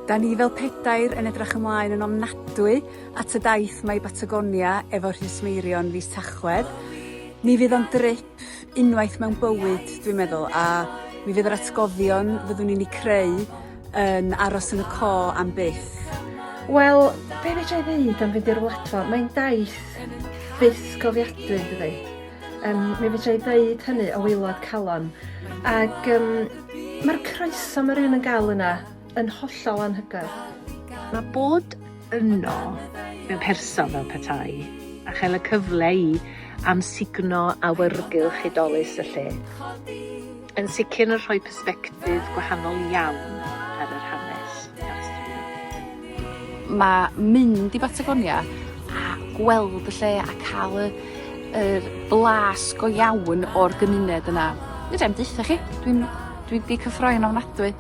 Da ni fel pedair yn edrych ymlaen yn ofnadwy at y daith 'ma i Batagonia efo Rhys Meirion fis Tachwedd. Mi fydd o'n drip unwaith mewn bywyd dwi'n meddwl a mi fydd yr atgofion fyddwn ni'n 'u creu yn aros yn y co am byth. Wel, be' fedra i ddeud am fynd i'r Wladfa? Mae'n daith byth gofiadwy dydi? Yym mi fedra i ddeud hynny o waelod calon. Ag yym ma'r croeso ma' rywun yn ga'l yna yn hollol anhygoel. Mae bod yno mewn person fel petai a chael y cyfle i amsugno awyrgylch hudolus y lle yn sicr yn rhoi persbectif gwahanol iawn ar yr hanes a'r straeon. Ma' mynd i Batagonia a gweld y lle a ca'l y yr blas go iawn o'r gymuned yna, fedrai'm deutha chi, dwi'n dwi 'di cyffroi'n ofnadwy.